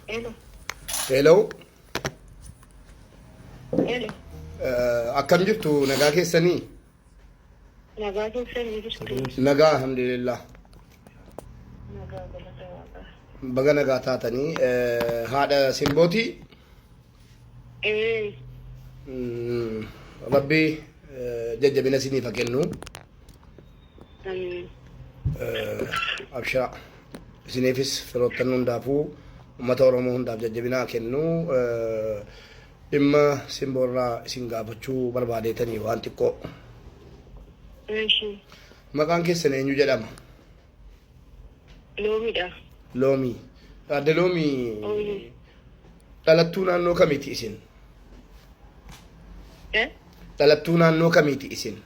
Hello. Hello. Hello. Akkam jirtu, nagaa keessanii? Nagaa keessanii jirtu. Nagaa, alhamdulillah. Nagaa, galata Waaqaa. Baga nagaa taatanii. Haadha Simbootii? Ee. Rabbi jajjabina isiniif haa kennu. Amiin. Abshaa, isiniifis firoottan hundaafuu, uummata Oromoo hundaaf jajjabina haa kennu. Dhimma Simboorraa isin gaafachuu barbaadeetanii waan xiqqoo. Eeshi. Maqaan keessan eenyu jedhama? Loomiidha. Loomii. Adde Loomii, Ooyee. dhalattuu naannoo kamiiti isin? Eh? Dhalattuu naannoo kamiiti isin?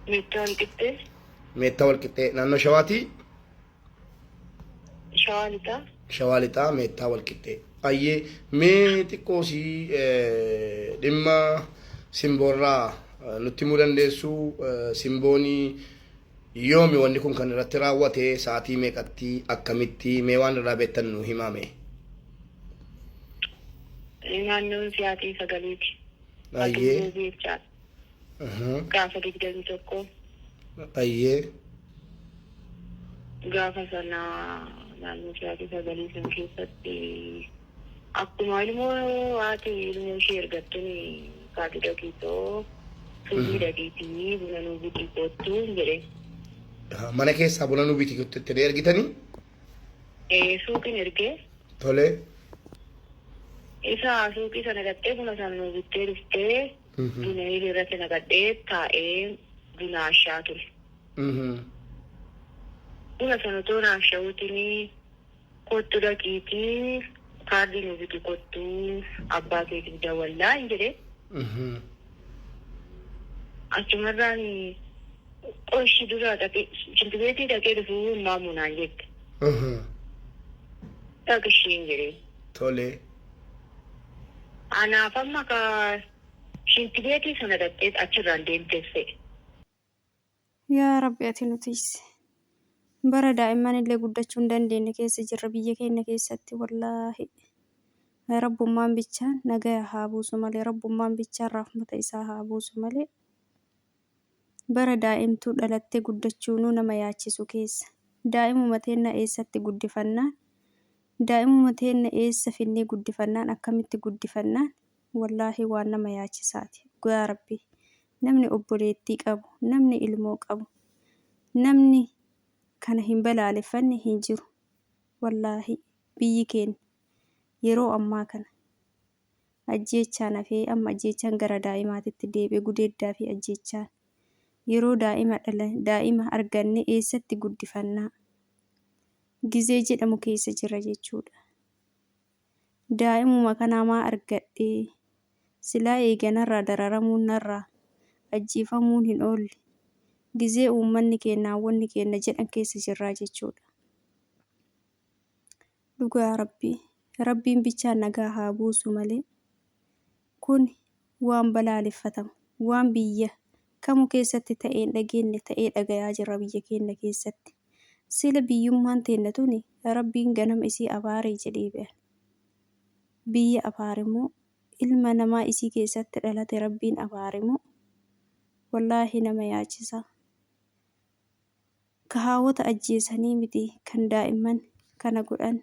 Meettaa Walqixxee. Meettaa Walqixxee naannoo Shawaatii? Shawaa Lixaa. Shawaa Lixaa, Meettaa Walqixxee. Ayyee, mee xiqqoosii dhimma Simboorraa nutti himuu dandeessu? Simboonii yoomi wanni kun kan irratti raawwate? Sa'aatii meeqatti? Akkamitti? Mee waan irraa beektan nu himaa mee. Naannoon sa'aatii 9ti. Ayyee. Jechaadha. Gaafa 21. Ayyee. Gaafa sana naannoo sa'aatii 9 san keessatti akkuma ilmoo haati ilmoo ishee ergattuun kaadhu dhaqiitoo, suuqii dhaqiitii buna nuu bitii koottuu jedheen. Mana keessaa buna nuu biti jettanii ergitanii? Ee, suuqiin ergee. Tole. Isa suuqii sana dhaqxee buna sana nuu bittee dhuftee, buna irratti naqadhee taa'ee buna ashaa ture. Buna sana otoo naaf sha'uutiin, "Kottu, dhaqiitii kaardii nuu biti kottu, abbaa keetiif dawwallaa," hin jedhee. Achumarraan qoshi dura dhaqee shintibeetii dhaqee dhufuu maamu naan jette. Dhaqishii hin jedhee. Tole. Anaaf amma ka shintibeetii sana dhaqxee achirraan deemteef fe'e. Yaa Rabbi, ati nu tiisi. Bara daa'imman illee guddachuu hin dandeenye keessa jirra biyya keenya keessatti, wallaahi. Rabbummaan bichaan nagaya haa buusu malee, Rabbummaan bichaan rahmata isaa haa buusu malee. Bara daa'imtuu dhalattee guddachuunuu nama yaachisu keessa. Daa'imuma teenna eessatti guddifannaan, daa'imuma teenna eessa finnee guddifannaan, akkamitti guddifannaan, wallaahi waan nama yaachisaati. Dhugaa Rabbii. Namni obboleettii qabu, namni ilmoo qabu, namni kana hin balaaleffanne hin jiru. Wallaahi biyyi keenya yeroo ammaa kana ajjeechaan hafee amma ajjeechaan gara daa'imaatitti deebi'e, gudeeddaa fi ajjeechaan. Yeroo daa'ima dhala daa'ima arganne eessatti guddifannaa gizee jedhamu keessa jira jechuudha. Daa'imuma kanaa maa argadhee? Silaa eega narraa dararamuun, narraa ajjeefamuun hin oolle gizee uummanni keenna, haawwonni keenna jedhan keessa jirraa jechuudha. Dhugaa Rabbii, Rabbiin bichaan nagaa haa buusu malee kun waan balaaleffatamu, waan biyya kamu keessatti ta'ee hin dhageenne ta'ee dhagayaa jirra biyya keenna keessatti. Sila biyyummaan teenna tuni Rabbiin ganama isii abaare jedhee be'an. Biyya abaare moo ilma namaa isii keessatti dhalate Rabbiin abaare moo? Wallaahi nama yaachisa. Ka haawota ajjeesanii miti kan daa'imman kana godhan.